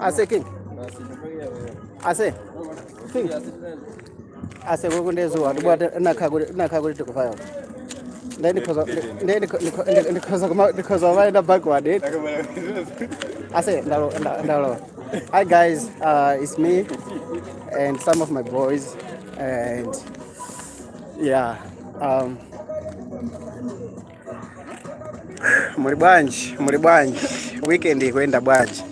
Ase king. Ase. King. Ase kukundezuwa ndibwate nakhakuti tikufaya. Because of my backward. Ase ndalo. Hi guys, it's me and some of my boys and yeah, muri bwanji weekend kwenda bwanji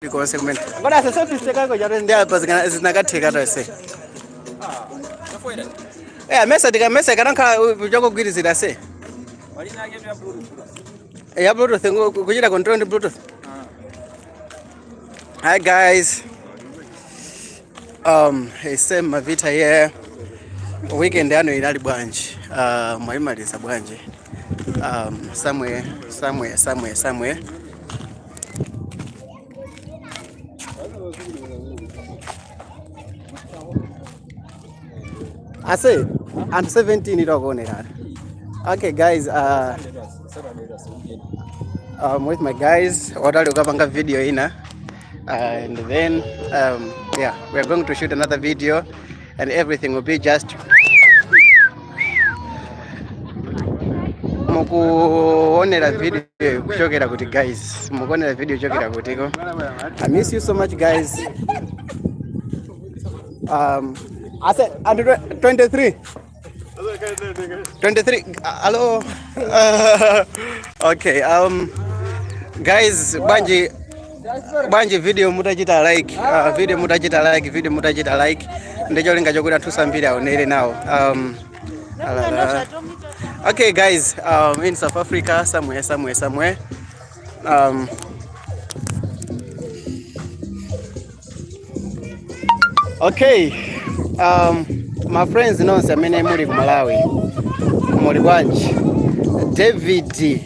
because kumene ngoba sasa siteka jaro ndia hapa zinakatheka tose mesa kana joko gwirizira se walina yake ya bluetooth ya bluetooth kuchita control bluetooth. Hi guys, it's Malvitha here. Weekend yano inali bwanji mwaimaliza bwanji somewhere. I say I'm 17 itakuonekana. Okay guys, with my guys wadali ukapanga video ina and then yeah, we are going to shoot another video and everything will be just mukuonera video kuchokera kuti guys, mukuonera video kuchokera kutiko. I miss you so much guys. I said under 23. Hello. Okay. Guys, Banji video mutachita like, video mutachita like. Ndejo linga chokuda tusambira onere now. Okay guys, in South Africa somewhere. Okay. My friends know mene muri ku Malawi. Muri bwanji. David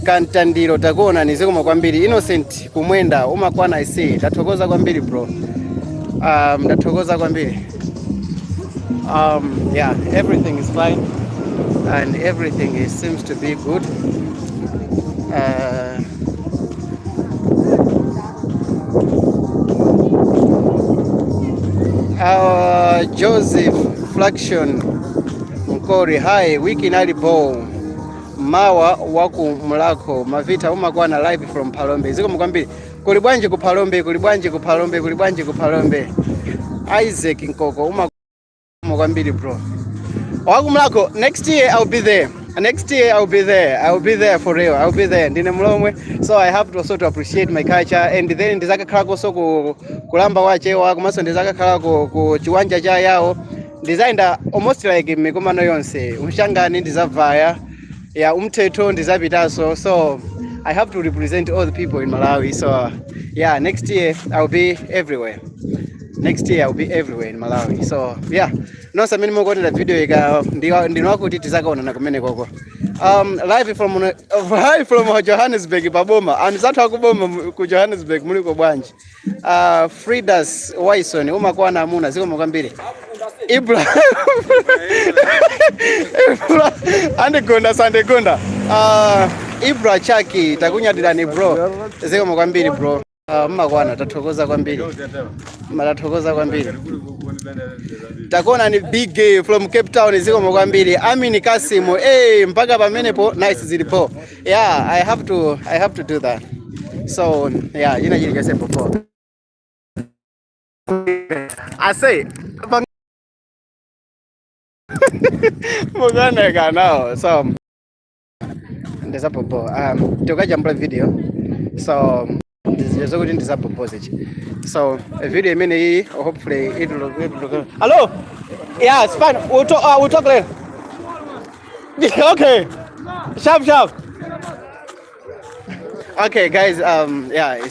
Kantandiro takuona nizikoma kwambiri. Innocent kumwenda umakwana isi. Ndathokoza kwambiri bro. Ndathokoza kwambiri. Yeah, everything is fine and everything seems to be good. Joseph Flaction Mkori, hi, wiki nalipo mawa waku mulako Malvitha umakwana live from Palombe. Ziko mkwambiri kuli bwanji ku Palombe. Isaac Nkoko umakwambiri bro waku mulako. Next year I'll be there. I'll be there for real. I'll be there. Ndine mlomwe, so I have to also to appreciate my culture and then ndizaka khala so kulamba wache wa kumaso ndizaka khala ku chiwanja cha yao ndizaenda almost like mikomano yonse umshangani ndizavaya ya umthetho ndizapitaso, so I have to represent all the people in Malawi. So yeah, next year I'll be everywhere. In Malawi. So yeah, no samini mukotera video ika ndinokuti tizakaona na kumene koko. Live from Johannesburg paboma. Anizathu akuboma ku Johannesburg muliko bwanji. Fridas Wyson umakwana amuna ziko mukambiri. Ibra Andegonda. Ibra Chaki takunyadirani bro. Ziko mukambiri bro. Mmakwana tathokoza kwambiri. Takona ni big from Cape Town ziko mkwambiri. Amini Kasimu mpaka pamenepo nice zilipo. Yeah, I have to do that. So yeah, jina jili kase popo. I say mugana kanao. So ndeza popo. Tokaja mbla video. So there's a good thing to propose it. So a video minute, hopefully it will look. Hello? Yeah, it's fine. We'll talk later. Okay. Sharp. Okay, guys. Yeah,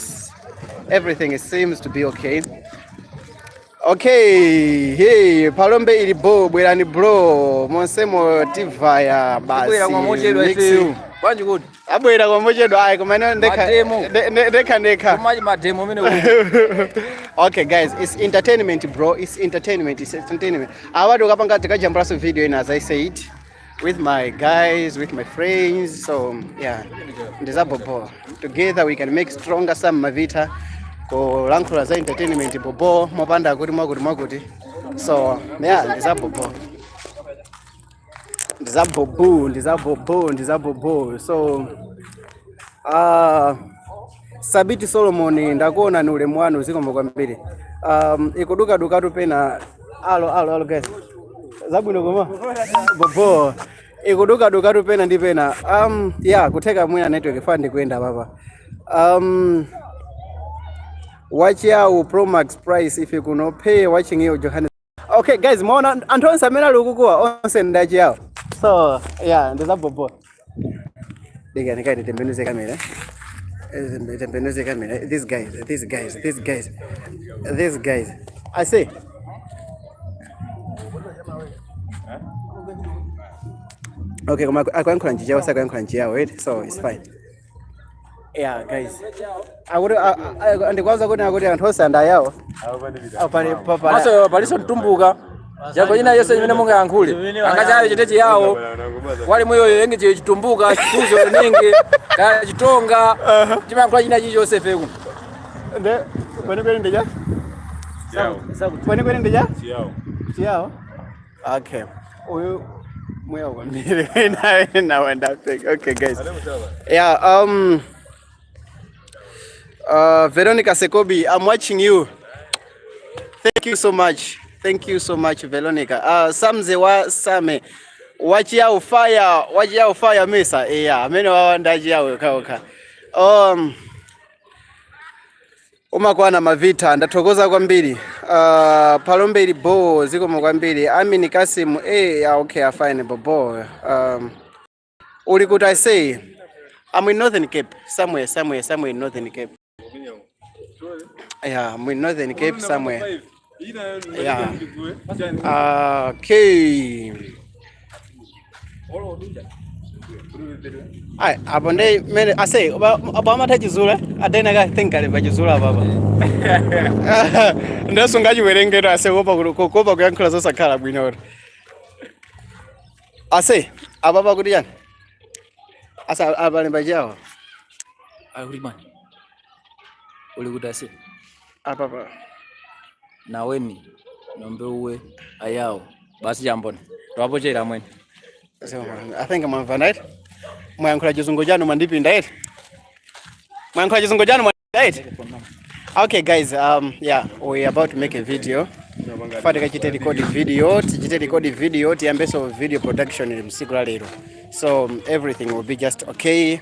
everything seems to be okay. Okay. Hey, Palombe ilibo bwerani bro. Monsemo tivaya basi. Kwanji good. Abwera kwa mojedo ai kumana ndeka kumaji mademo mine. Okay guys, it's entertainment bro, it's entertainment. Awadu kapanga tikajambra video ina, as I said. with my guys, with my friends. So yeah, ndizabobo. Together we can make stronger some Malvitha. Ko lankula za entertainment bobo mopanda kuti mwakuti. So yeah, ndizabobo. So Sabiti Solomon ndakuona ni ulemu wanu zikomo kwambiri. Ikuduka dukatu pena alo guys. Zabwino koma bobo. Ikuduka dukatu pena ndi pena. Yeah, kuteka mwina network fund kwenda baba. Watch your Pro Max price if you could pay watching you Johannes. Okay guys, maona Anton Samena lukukua onse ndachi yao. So yeah, ndizabobo. Diga nikaide tembenuze kamera. These guys. I say. Okay, I can't crunch yao, wait, so it's fine. Yeah, guys. I would and the ones I go to host and I yao. Maso baliso ntumbuka. Jako ina yose nyine munga yankule. Angaja chitechi yao. Wali moyo yenge chitumbuka, tuzo nenge, ka chitonga. Chima kwa jina Joseph egu. Nde, kwani ndeja? Kwani ndeja? Chiao. Okay. Oyo moyo kwambiri na wenda fake. Okay guys. Yeah, Veronica Sekobi, I'm watching you. Thank you so much. Thank you so much, Veronica. Samze wa same. Wachi yao fire mesa. Yeah, amene wawandaji yao kaoka. Umakwa na Malvitha ndathokoza kwambiri. Palomberi bo zikomo kwambiri. Amini Kasimu okay, fine bobo. Uli kuti I say I'm in Northern Cape, somewhere in Northern Cape. Yeah, I'm in Northern Cape somewhere. Yeah. Okay. Ai, abonde mene ase obama tajizula adena ga think ali bajizula baba. Ndaso ngaji werengero ase kopa kuyankula zosa kala bwino. Ase ababa kuti yani. Asa abale bajao. Ulimani. Ulikuta ase. Ababa. Na weni nombe uwe ayao basi jambona twapochera mwene. So I think I'm on night. Mwankula jizungu jano mandipi ndaite. Mwankula jizungu jano mandaite. Okay guys, yeah, we're about to make a video. Fatika chite record video tiambeso video production in msikula lero. So everything will be just okay.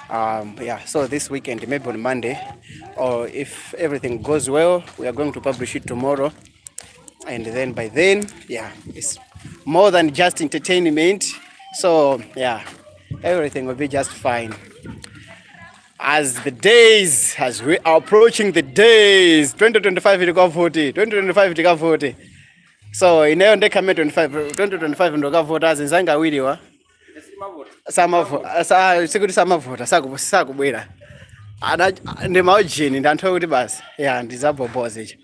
Yeah, so this weekend, maybe on Monday, or if everything goes well, we are going to publish it tomorrow. And then by then, yeah, it's more than just entertainment. So yeah, everything will be just fine. As we are approaching the days, 2025 itaka 40. So inayo ndeka 2025 ndoka vota zinzanga wiliwa. Sikuti samavota sakubwera. Ndi maujini ndantho kuti basi. Yeah, ndizaboboza ichi.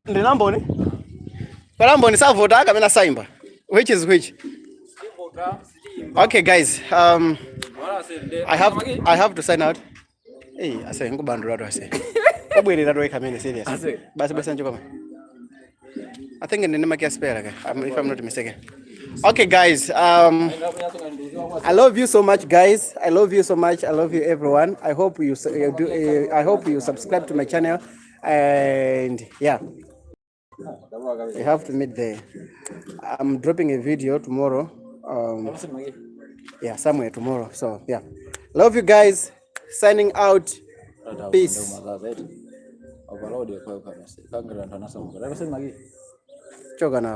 Ndinamboni? Palamboni savota akamena saimba. Which is which? Okay guys, I have to sign out. Hey, ase ngubandula to ase. Kabwere to kamene serious. Basi njoko. I think in the spare if I'm not mistaken. Okay guys, I love you so much guys. I love you so much. I love you everyone. I hope you subscribe to my channel, and yeah, you have to meet there. I'm dropping a video tomorrow. Yeah, somewhere tomorrow. So yeah, love you guys. Signing out. Peace. Choka na